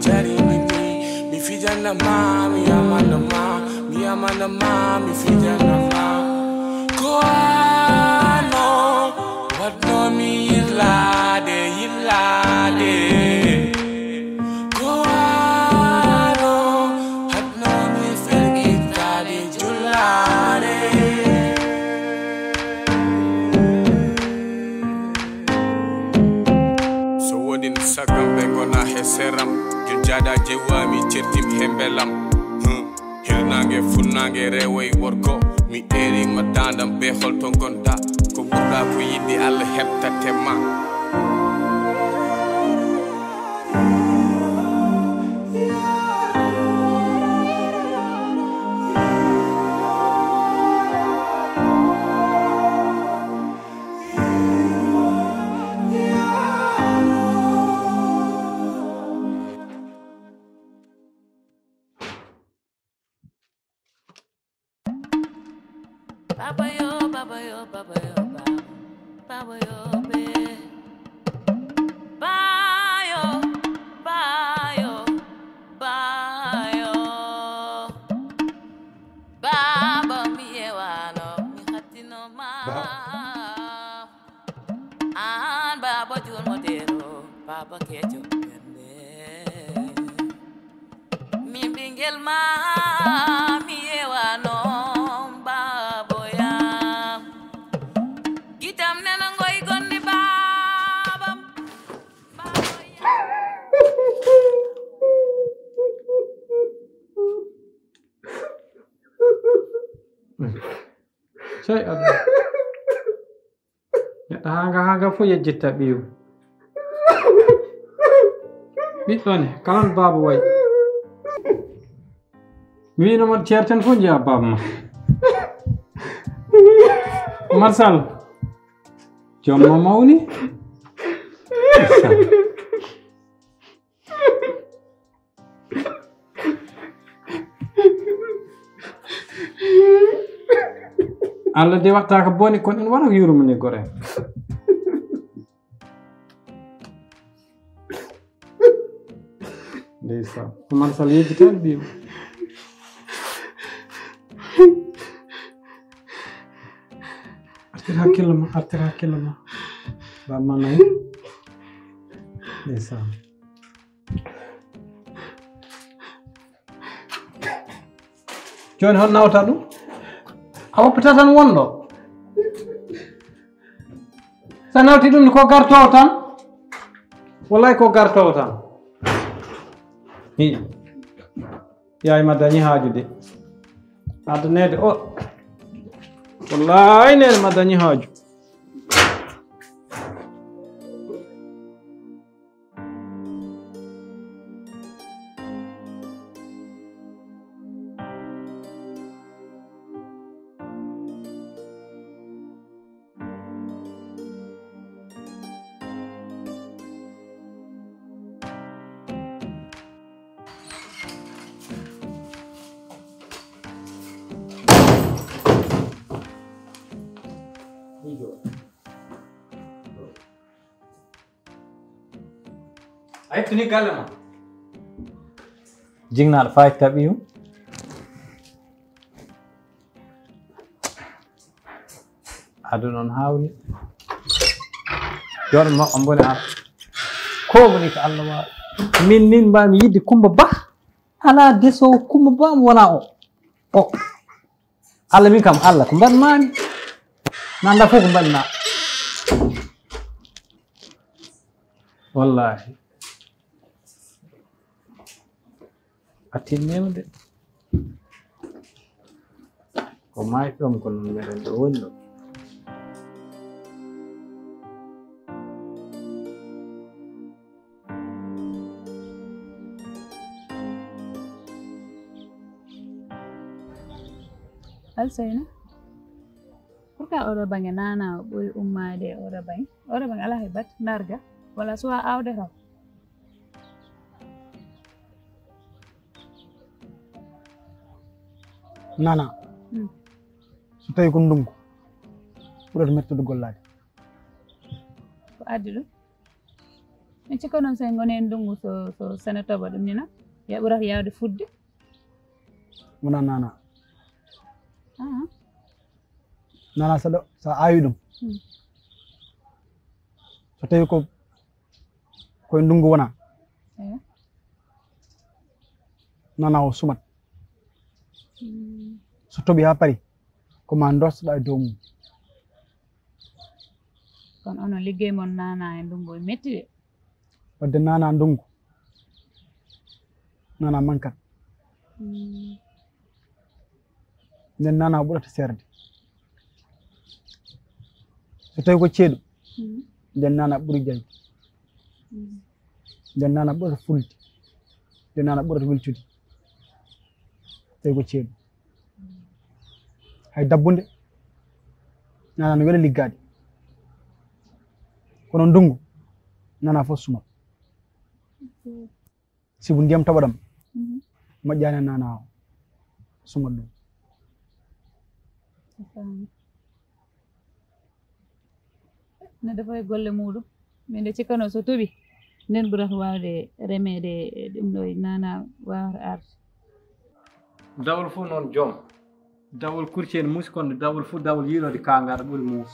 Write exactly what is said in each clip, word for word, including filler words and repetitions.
Jari mi ni, mi fijana ma, mi amana ma, mi amana ma, mi fijana ma. Ko ano, watno mi yillade, yillade. Ko ano, hatno mi fergitade, jullade. So woni no saggam ɓe ngona he seram, jun jaada jewami certim he mbelam. Hmm. Hirnange funnaange rewoy worko, mi erima dandam be holto gonda. Ko ɓurɗa ko yiɗde Allah heɓtate ma. Baba yo, baba yo, baba yo, baba, baba yo, be. Bayo, bayo, bayo. Baba mi yewano, mi hatino ma. An baba jurmotero, baba kejo bende. Min ɓingel ma mi yewano baboya. Gitam nana ngoy gonni babam. Baboya. Cey Allah. Neɗɗo haa nga, haa nga fof yejjitta ɓiyum. Ɓiɗɗo ne, kala no baaba wayi. Mi wiino mon ceerten fof njeyaa baaba ma. Oumar Sall. Joom ma mawni. Allah de watta ko boni, kono en wara ko yurmini gore. Ndeysaan. Oumar Sall yejjitaani ɓiyum. Artir hakkille ma, artir hakkille ma. Bamma nayi. Ndeysaan. Jooni hon nawta ɗum? A woppata tan wonɗo. Sa nawti ɗum ko gartowo tan. Wallahi ko gartowo tan. Hi. Yaay ma dañi haaju de. Addanede o. Wallahi nene ma dañi haaju. A ƴettini galle ma. Jinnaɗo fayti taɓi ɗum. Ado noon hawni. Joɗo maɓɓa mboni ar. Ko woni ko Allah waawi. Min nin mbami yidde Kumba Ba. Ala deso Kumba Ba mo wona o. O. Allah min kam, Allah ko mbaɗ mami. Na anda fof ko mbaɗ ma. Wallahi. A tinnima de. Ko maayɗo ɗum ko noon meɗen ɗo woni ɗo. Alseyna, pourquoi oɗo bange nana o ɓuri ummaade oɗo bange? Oɗo bange alaa he bat, narga, wala suwa aawde kam. Nana. Hmm. So tawi ko ndungu, ɓurata mettude gollaade. Ko addi ɗum? Mi cikka noon so en ngoni e ndunngu, so, so sene toɓa ɗum ni na, ya ɓurata yaawde fuɗde. Wona nana. Aha. Nana so ɗo, so a awi ɗum. Hmm. So tawi ko, ko e ndunngu wona. Eyo. Nana o sumat. Hmm. So toɓi haa pari, ko ma ndosɗa e dow mum. Kono onon liggey mon nana e ndunngu e metti de. Wadde nana ndunngu, nana mankat. Mm. Nden nana ɓurata seerde. So tawi ko ceeɗu, mm, nden nana ɓuri jayde. Mm. Nden nana ɓurata fulde. Nden nana ɓurata wiltude. Tawi ko ceeɗu. Hay dabbunde, nana no wela liggaade. Kono ndunngu, nana fof sumat. Sibu ndiyam toɓa ɗam, mhm, moƴƴaani nana o sumat ɗum. A faami. Neɗɗo fof e golle muuɗum. Min nde cikkanoo so toɓi, nden ɓurata waawde remeede e ɗum ɗo e nana waawata arde. Dawol fof noon joom. Dawol kurci en muusi, kono dawol fof dawol yiiloode kaangaɗo ɓuri muus.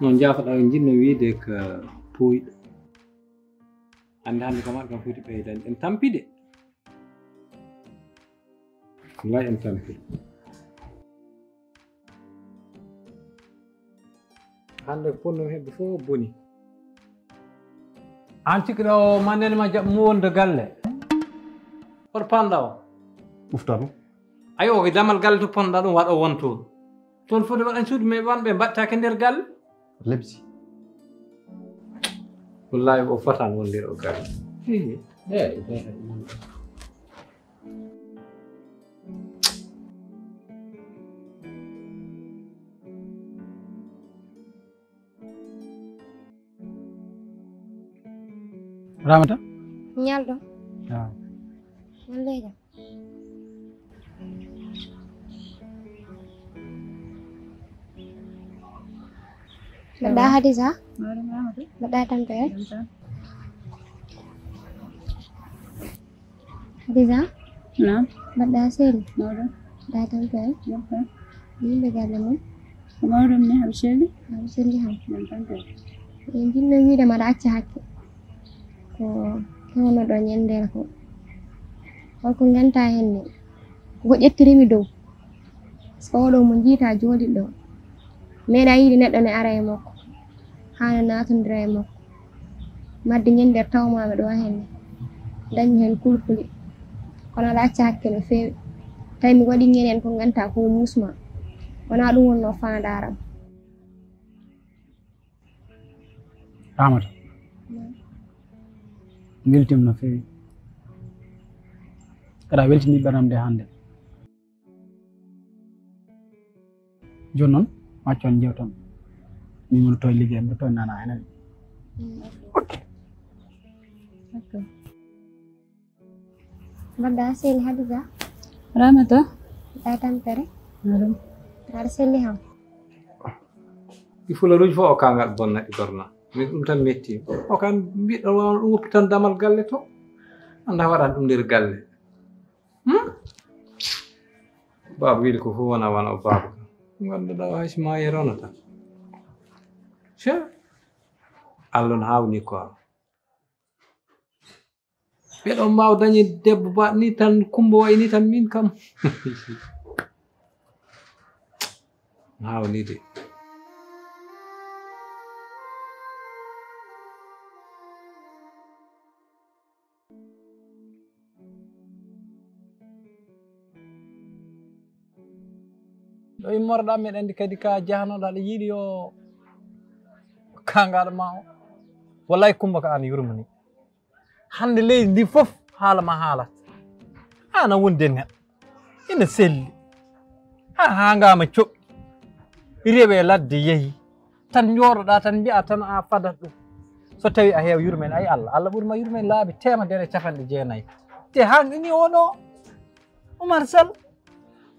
Noon njaafo-ɗaa en njiɗno wiyde ko pooyɗo. Hannde hannde ko maɗa kam foti ɓeydande en tampi de. Wallaay en tampi. Hannde ko ponno heɓde fof boni. Aan cikkiɗo o ma nene ma jaɓ mo wonde galle. Hoto panɗa o. Ɓufta ɗum. Ayo, ko damal galle to ponɗa ɗum waɗa won toon. Toon foti waɗan suudu mais wan ɓe mbaɗtaake nder galle. Lebsi. Wallahi o fotan wonde o galle. Hi, eh, eh, eh. Ramata? Ñalɗo. Ah. Ñalɗo e jam. Mbaɗɗa Hadisa? Mbaɗɗa tampere? Hadisa? Naam. Mbaɗɗa seli? Mbaɗɗa tampere? Yimɓe galle mum? Ko mawɗum ni, aɓe celli? Aɓe celli kam. Jam tan kay. Eɗen njiɗno wiide mbaɗa acca hakke. Ko kewnoɗo ñande ko. Holko ngenta hen ni? Ko ƴettirimi dow. Par ce que oɗo mo njiita jooɗiɗo ɗo. Meeɗa yiide neɗɗo ne ara e makko. Haana naatondira e makko. Madde ñande nder tawmaɓe ɗo henne. Dañmi hen kulkuli. Kono aɗa acca hakke no feewi. Tawi mi waɗi ñande ko nganta ko musma. Wona ɗum wonno faandaram. Ramata. Weltima no feewi. Kadi a weltini ɓernam nde hannde. Jooni noon, ma accon jewtan. Min mi rutto e liggey, mi rutto e nana enen. Mm, ok. Ok. Mbaɗɗa seli Hadisa? Ramata. Mbaɗɗa tampere? Maɗum. Aɗa selli kam? Ɗi fularuuji fof o kangal bonna ɗi gorna. Min ɗum tan metti. O kan mbiɗo wawa ɗum woppi tan damal galle to. Anda waɗan ɗum nder galle. Hmm? Baaba wiide ko fof wona wona o baaba kam. Ngonɗo ɗo hay so maayi e ronata. Ce. Allah no hawni ko. Ɓeɗo mbaw dañi debbo ba ni tan kumba wayi ni tan min kam. Hawni de. Ɗo immorɗa, meɗa andi kadi ka jahanoɗa, aɗa yiɗi yo kangaɗo ma o. Wallahi Kumba ko an yurmini. Hande leydi ndi fof haala ma haalat. An a wondi e neɗɗo. Ina selli. Ha hangama coɓɗi. Rewe ladde yeehi. Tan jooɗoɗa tan mbiya tan a fadat ɗum. So tawi a heewa yurmen, ay Allah. Allah ɓuri ma yurmen laabi temedere e capanɗe jeenayi. Te han ini oɗo Oumar Sall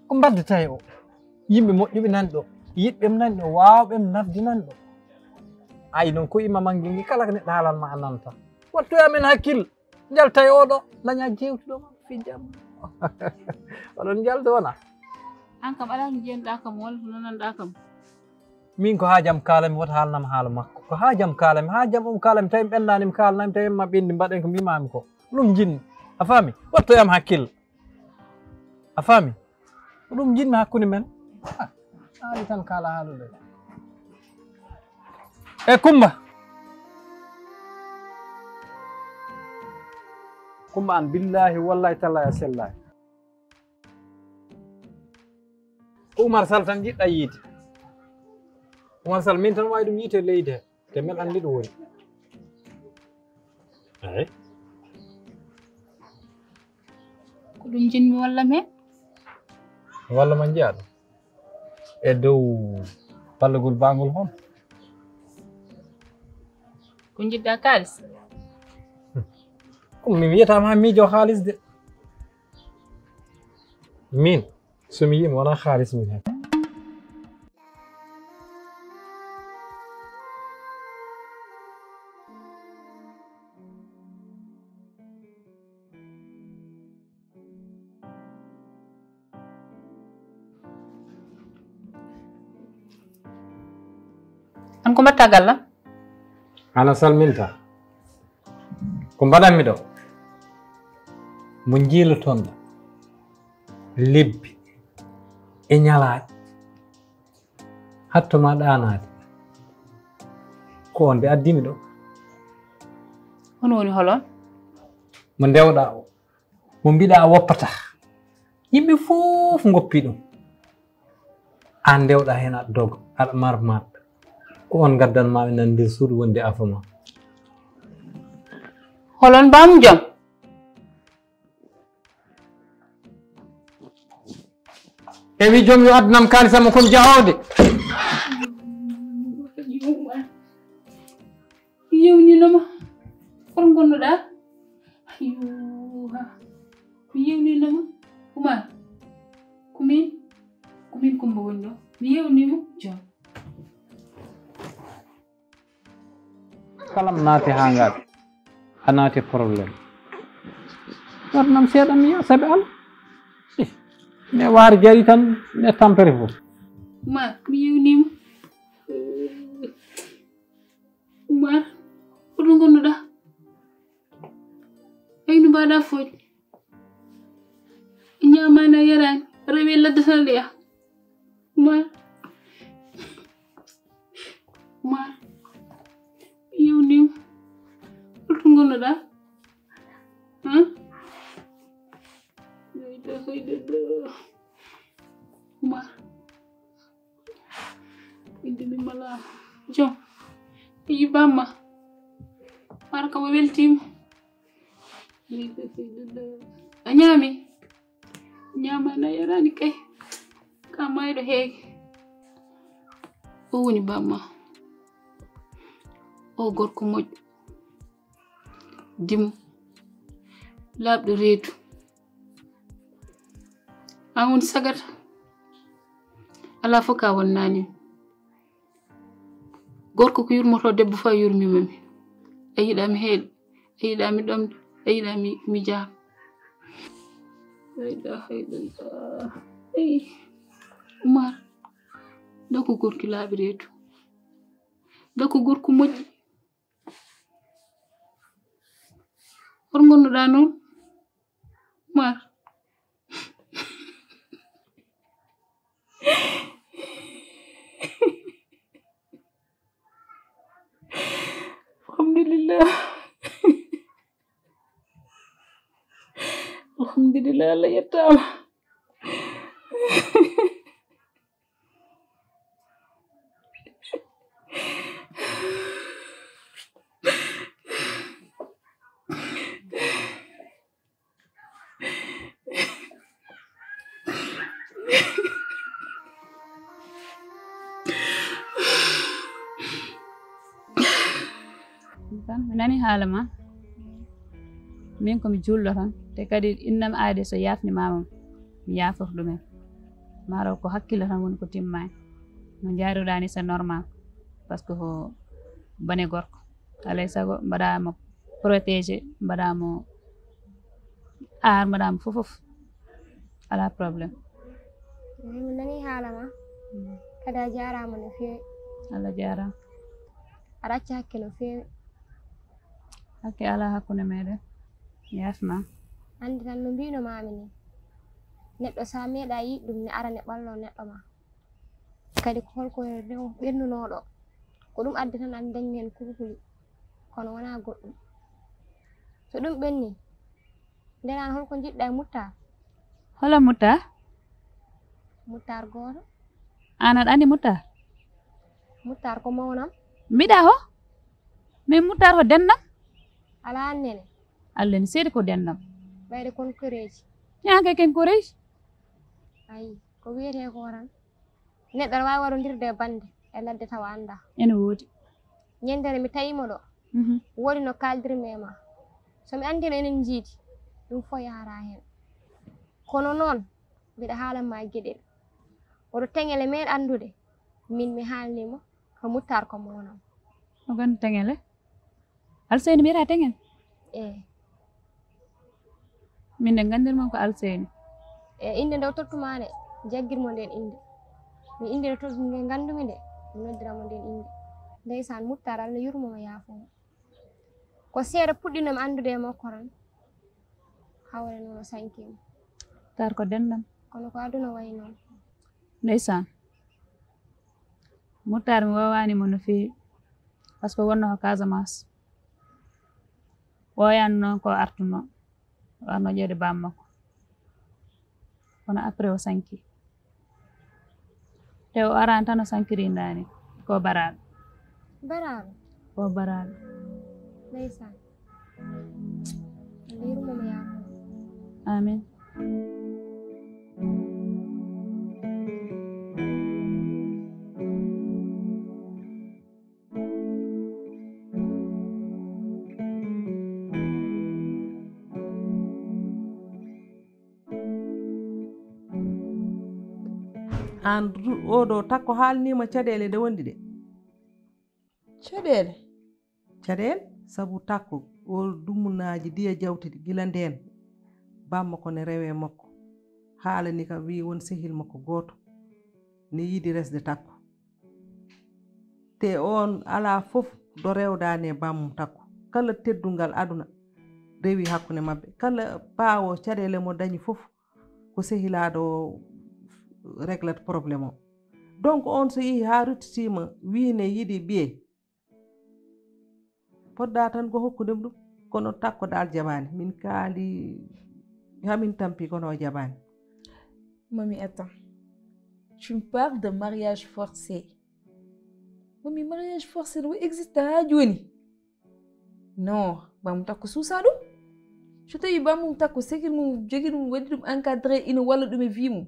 ko mbaddata e o. Yimɓe moƴƴuɓe nan ɗo. Yiɗɓe nani ɗo. Wawɓe nafdi nan ɗo. Ay, noon ko imma manngi ngi kala ko neɗɗo haalan ma a nanta. Wattu e amen hakkil. Njalta e oɗo, daña jeewtuɗo ma fi jam. Oɗon njalda wona? An kam alaa ko njiyanɗaa kam walla ko nananɗaa kam. Min ko haajam kaalami, wota haalnam haala makko. Ko haajam kaalami, haajam um kaalami, tawi mi ɓendaani mi kaalnami, tawi ma ɓendi mbaɗen ko mbimami ko. Ɗum jinmi. A faami? Wattu e am hakkil. A faami? Ko ɗum jinmi hakkunde men. Ah, haali tan kaala haalude. E Kumba. Kumba an billahi wallahi tallahi a sellahi. Ko Umar Sall tan jiɗɗa yiide. Umar Sall min tan wawi ɗum yiite leydi he. Te men andi ɗum woni. Eyi. Ko ɗum jinmi walla men? Walla ma njiya ɗum. E dow ballagol bangol hon. Ko jiɗɗa kaalis? Ɗum mi wiyata ma miijo haalis de. Min, so mi yii mi wona haalis min hen. An ko mbatta galla? Ana salminta. Ko mbaɗanmi ɗo? Mo njiilotonɗa lebbi e ñalaaɗe, hatto ma ɗaanaade. Ko on de addimi ɗo. On woni holon? Mo ndewɗa o, mo mbiɗa a woppata. Yimɓe fof ngoppi ɗum. An ndewɗa heen aɗa doga, aɗa marmaɗ. Ko on gaddan ma ɓe nan nder suudu wonde afa ma. Holon baamu jom? E wi jom yo addunam kaalisam o kon jahode. Yewnino ma. Kono ngonnoɗa? Ayuha. Mi yewnino ma. Umar. Kumin. Kumin Kumba woni ɗo. Mi yewnimo. Jom. Kala mi naati haa ngaɗa, a naati problème. Waɗnam seeɗa mi yaha sabi Allah. Ih, mi waari jari tan, mi tampere fof. Umar, mi yewnima. Umar, ko ɗum ngonnoɗa? Ay no mbaɗa fooƴ. Ñaamaani a yaraani, rewi ladde tan leya. Umar. Umar. Yewnima. Holto ngonnoɗa? Huh? Umar. Inde min mala jom. Yi bamma. Mara kam o weltima. A ñaami? Ñaamaani a yaraani kay. Ka mayɗo heege. O woni bamma. O gorko moƴƴo. Dimo. Laaɓɗo reedu. An woni sagata. Alaa fof ka wonnaani. Gorko ko yurmoto debbo fof a yurmima mi. A yiɗa mi heeɗi. A yiɗa mi ɗomɗi. A yiɗa mi, mi jaam. La ilaha illallah. Ey. Umar. Ɗo ko gorki laaɓi reedu. Ɗo ko gorko moƴƴi. Hol ngonnoɗa noon? Umar. Alhamdulillah. Alhamdulillah, Allah yettaama. Tan mi nani haala ma. Min ko mi julɗo tan, te kadi innam aade so yaafnimaama mi yaafoto ɗumen. Maaro ko hakkille tan woni ko timmaani. No njaaruɗaa ni c'est normal. Parce que ko Bone gorko. Alay sago mbaɗa mo protégé, mbaɗa mo ar, mbaɗa mo fof fof. Ala problème. Eyi, mi nani haala ma. Mm. Kadi a jaaraama no feewi. Allah jaaraama. Aɗa acca hakke no feewi. Hakke ala hakkunde meɗen. Yaafma. Anndi tan no mbino maami ni. Neɗɗo sa meeɗa yiɗ ɗum ne ara ne ɓallo neɗɗo ma. Kadi ko holko rew ɓennunooɗo. Ko ɗum addi tan an dañi heen kulhuli. Kono wonaa goɗɗum. So ɗum ɓenni, ndenan holko njiɗɗa e Muttar? Holo Muttar? Muttar gooto. An aɗa anndi Muttar? Muttar ko mawnam. Mbiɗa ho? Min Muttar ko dennam? Alaa annene. Allah ni seedi ko dennam. Ɓayde kon koreeji. Ñaake ken koreeji? Ayi, ko wiyetee ko tan. Neɗɗo aɗa waawi waɗondirde e bannde e ladde tawa anndaa. Ene woodi. Ñannde mi tawi mo ɗo. Mhm. Woodi no kaaldirmi e ma. So mi anndino enen njiidi, ɗum fof yahata heen. Kono noon, mbiɗa haalan ma geɗel. Oɗo teŋele meeɗa anndude, min mi haalni mo, ko Muttar ko mawnam. O gon teŋele? Alseyni mbiyata teŋel? Eyi. Min de nganndir mon ko Alseyni. E innde nde o tottuma nde, jaggir mo nden innde. Mi innde nde tot-, nde nganndumi nde, mi noddira mo nden innde. Ndeysaan, Muttar, Allah yurmo mo, yaafo mo. Ko seeɗa puɗɗinomi anndude e makko tan, hawre noon o sankima. Tar ko denndam. Kono ko aduna wayi noon. Ndeysaan. Muttar, mi woowaani mo no feewi, par ce que wonnoo ko Casamance. Ɓooyaani noon ko artunoo, o arno ƴeewde baam makko. Kono après o sanki. Te o araani tan o sankiri ndaani, ko baraaɗo. Baraaɗo? Ko baraaɗo. Ndeysaan. Allah yurmo mo, yaafo mo. Amiin. Aan ru-, oɗo Takko haalniima caɗeele ɗe wondi ɗe? Caɗeele? Caɗeele, sabu Takko, o dumunaaji diya jawtidi gila ndeen. Bamma ko ne rewee makko. Haalani kam, wiyi won sehil makko gooto ne yiɗi resde Takko. Te oon alaa fof ɗo rewdaani e bammum Takko. Kala teddungal aduna rewi hakkunde maɓɓe. Kala paawo caɗeele mo dañi fof, ko sehilaaɗo o reglata problème o. Donc, oon so yehi haa ruttitiima, wii ne yiɗi ɓiye, podda tan ko hokkude ɗum, kono Takko daal jaɓaani. Min kaali, hamin tampi, kono o jaɓaani. Mami, attends. Tu me parles de mariage forcé. Mami, mariage forcé no existe haa jooni? Non, bammum Takko suusa ɗum. So tawi bammum Takko, sehil mum jogi ɗum, waɗi ɗum encadré, ina walla ɗum e vie mum.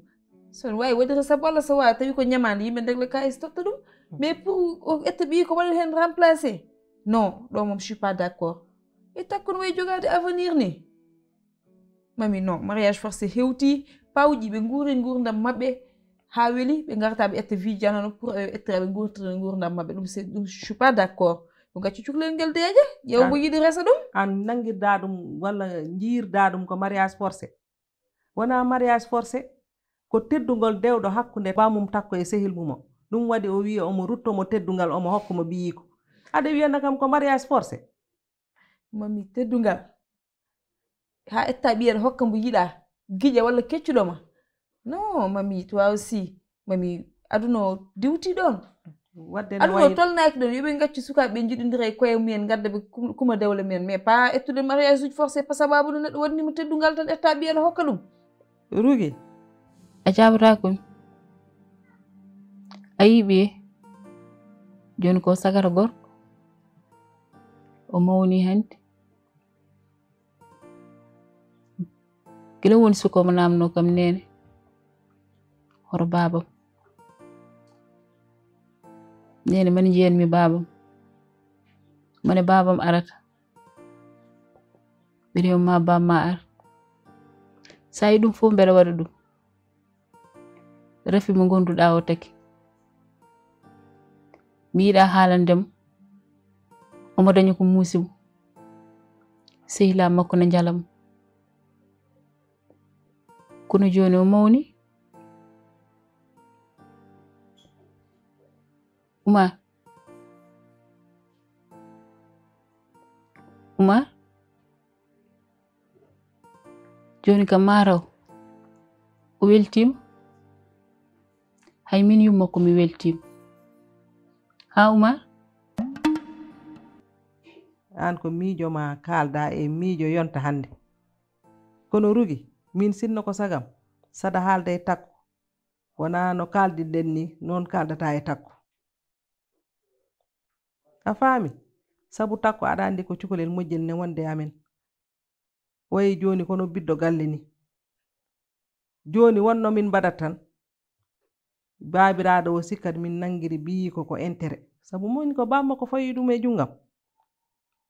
So ne waawi waɗire sabu Allah, so waawi tawi ko ñamaande, yimɓe ndegla kaalis totta ɗum. Mais pour o ƴetta ɓiyi ko waɗa heen remplacé. Non, ɗo moom, je suis pas d'accord. E Takko no wayi jogaade avenir ni. Mami, non, mariage forcé hewti, pawji ɓe nguuri nguurndam maɓɓe haa weli, ɓe ngarta ɓe ƴetta vie janano pour ɓe ƴettira ɓe nguurtira nguurndam maɓɓe. Ɗum c'est, ɗum, je suis pas d'accord. Ko gaccu cukalel ngel deeƴa, ƴeewa mo yiɗi resa ɗum. An nanngirda ɗum walla njiirda ɗum ko mariage forcé? Wonaa mariage forcé, ko teddungol dewɗo hakkunde bammum Takko e sehil mum o. Ɗum waɗi o wiya omo rutto mo teddungal, omo hokka mo ɓiyiiko. Aɗa wiyana kam ko mariage forcé? Mami, teddungal. Haa ƴetta ɓiyel hokka mbo yiɗa, giƴa walla keccuɗo ma. Non, mami, toi aussi. Mami, aduna o diwti ɗon. Waɗde no aduna o wayi tolnaaki ɗon, yo ɓe ngaccu sukaaɓe ɓe njiɗondira e koye mumen, ngadda ɓe kum-, kuma dewle mumen. Mais pas ƴettude mariage uji forcé, par sababu no neɗɗo waɗni mo teddungal tan, ƴetta ɓiyel hokka ɗum. Rugi. A jaabataako mi. A yii ɓiye. Jooni ko sagata gorko. O mawni hannde. Gila woni suka omo naamnoo kam, "Neene, hoto baabam? Neene, mane njiyanmi baabam? Mane baabam arata?" Mbiɗa wiya, "Ma baam ma ar." So a yii ɗum fof, mbeɗa waɗa ɗum. Rafi mo ngonduɗaa o taki. Mi yiɗaa haalande mo. Omo dañi ko muusi mo. Sehilaaɓe makko ne njala mo. Kono jooni o mawni. Umar. Umar. Jooni kam maa taw o weltiima. Hay min yumma ko mi weltiima. Haa Umar? Aan ko miijo ma kaalda e miijo yonta hannde. Kono Rugi, min sinno ko sagam, saɗa haalda e Takko. Wonaa no kaaldiɗen ni, noon kaaldataa e Takko. A faami? Sabu Takko aɗa anndi ko cukalel moƴƴel ne wonde e amen. Wayi jooni kono biddo galle ni. Jooni wonno min mbaɗat tan. Baabiraaɗo o sikkat min nanngiri ɓiyiiko ko intérêt. Sabu min ko baaba makko fawi ɗum e junngam.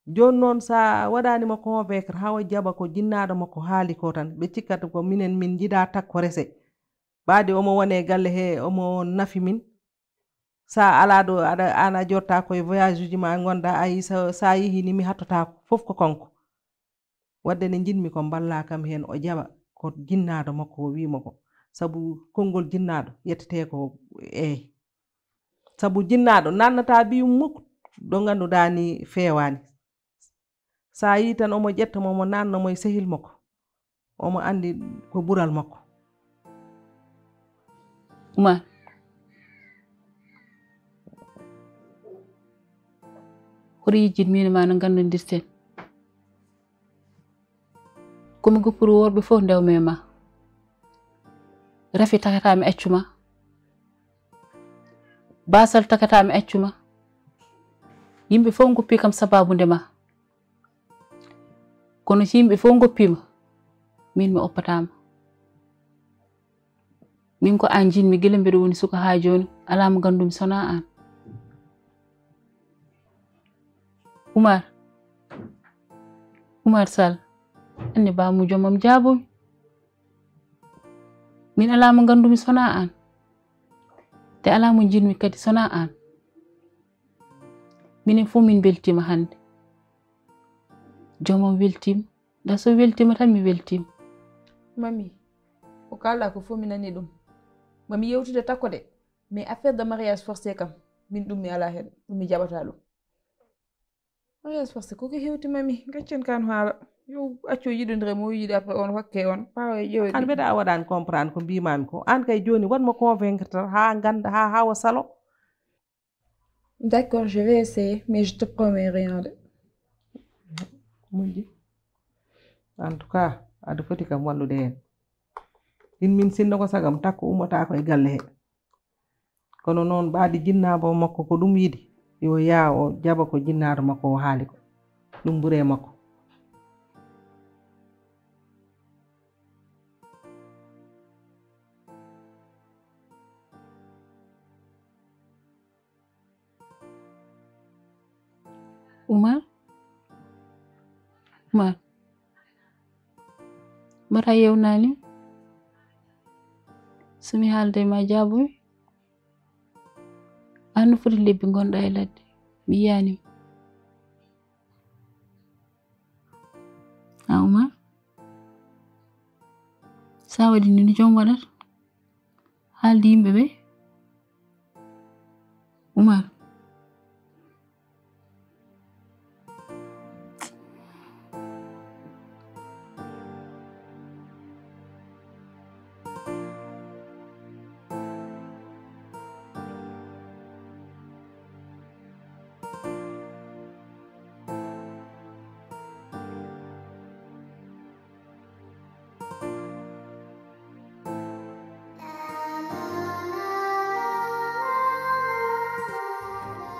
Jooni noon sa waɗaani mo convaincre haa o jaɓa ko jinnaaɗo makko haali ko tan, ɓe cikkat ko minen min njiɗaa Takko rese. Ɓaade omo wone galle he, omo nafi min. Sa alaa ɗo, aɗa, aan a jotta koye voyage uji ma ngonda, ayi sa, sa yehi ni mi hattotaako, fof ko kanko. Wadde ne njiɗmi ko mballa kam heen o jaɓa ko jinnaaɗo makko o wiimo ko. Sabu konngol jinnaaɗo yettete ko eey. Sabu jinnaaɗo nannata biyum muk ɗo ngannduɗaa ni feewaani. Sa yii tan omo ƴetta mo, omo nanna mo e sehil makko. Omo anndi ko ɓural makko. Umar, hoto yejjit min e ma no nganndandirten. Ko mi goppuru worɓe fof ndewmi e ma. Rafi takata mi accu ma. Basal takata mi accu ma. Yimɓe fof ngoppi kam sababu nde ma. Kono si yimɓe fof ngoppima, min mi oppatama. Min ko an jinmi gila mbeɗa woni suka ha joni, ala mo gandumi sona an. Umar, Umar Sall, anne ba mo jomam jaabomi. Min ala mo gandumi sona an. Te ala mo jinmi kadi sona an. Minen fof min beltima hande. Jomam weltima. Da so weltima tan mi weltima. Mami, ko kalɗa ko fof mi nani ɗum. Mami yewtude Takko de, mais affaire de mariage forcé kam, min ɗum mi ala hen, ɗum mi jaɓata ɗum. Mariage forcé koko hewti mami, gaccen kan haala. Yo accu yiɗodire mo yiɗi après on hokke on, pawa e ƴewe. An mbeɗa a waɗani comprendre ko mbimami ko. An kay joni waɗmo convaincre tan ha ganda, ha hawa salo. D'accord, je vais essayer, mais je te promets rien de. Moƴƴi. En tout cas, aɗa foti kam wallude heen. In min sinno ko sagam Takko ummatako e galle he. Kono noon ɓaadi jinnaabo makko ko ɗum yiɗi, yo yaa o jaɓa ko jinnaado makko o haali ko. Ɗum ɓure makko. Umar? Umar? Mbata yewnani? So mi haalde ma jaaboy? An no foti lebbi ngonɗa e ladde. Mi yiyani ma. A Umar? Sa waɗi ni no joom waɗata? Haaldi yimɓe ɓe. Umar.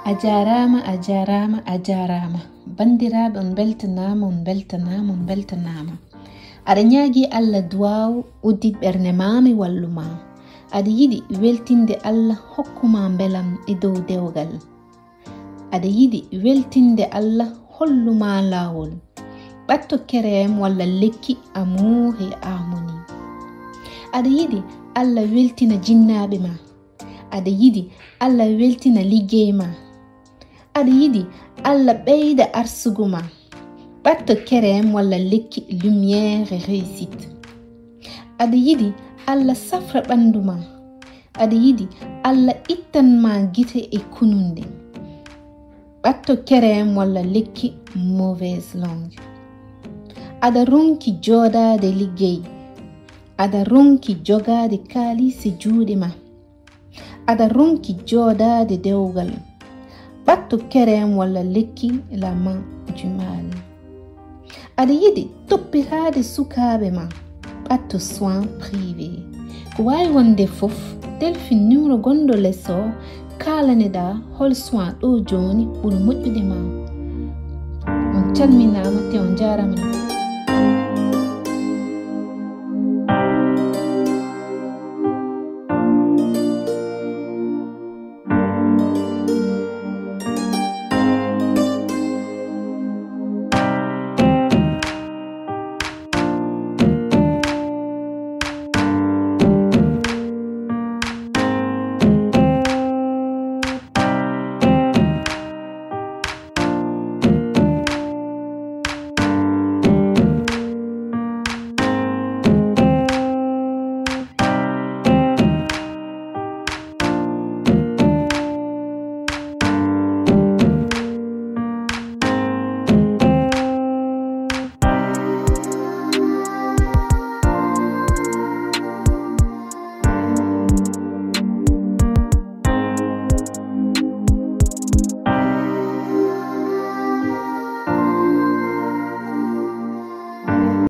A jaaraama, a jaaraama, a jaaraama. Banndiraaɓe, on mbeltanaama, on mbeltanaama, on mbeltanaama. Aɗa ñaagii Allah duwaaw, uddit ɓernde maa, mi wallu ma. Aɗa yiɗi weltinde Allah, hokku ma mbelam e dow dewgal. Aɗa yiɗi weltinde Allah, hollu ma laawol. Ɓatto kerem walla lekki Amour et Harmonie. Aɗa yiɗi Allah weltina jinnaaɓe ma. Aɗa yiɗi Allah weltina liggey ma. Aɗa yiɗi Allah ɓeyda arsugu ma. Ɓatto kerem walla lekki lumière et réussite. Aɗa yiɗi Allah safra ɓanndu ma. Aɗa yiɗi Allah ittan ma gite e kununde. Ɓatto kerem walla lekki mauvaise langue. Aɗa ronki jooɗaade liggey. Aɗa ronki jogaade kaalisi juuɗe ma. Aɗa ronki jooɗaade dewgal. Ɓatto kerem walla lekki la main du mal. Aɗa yiɗi toppitaade sukaaɓe ma. Ɓatto soin privé. Ko waawi wonde fof, telfin numéro gonɗo les o, kaalaneɗaa hol soin ɗo jooni ɓuri moƴƴude ma. On calminaama te on njaaraama no feewi.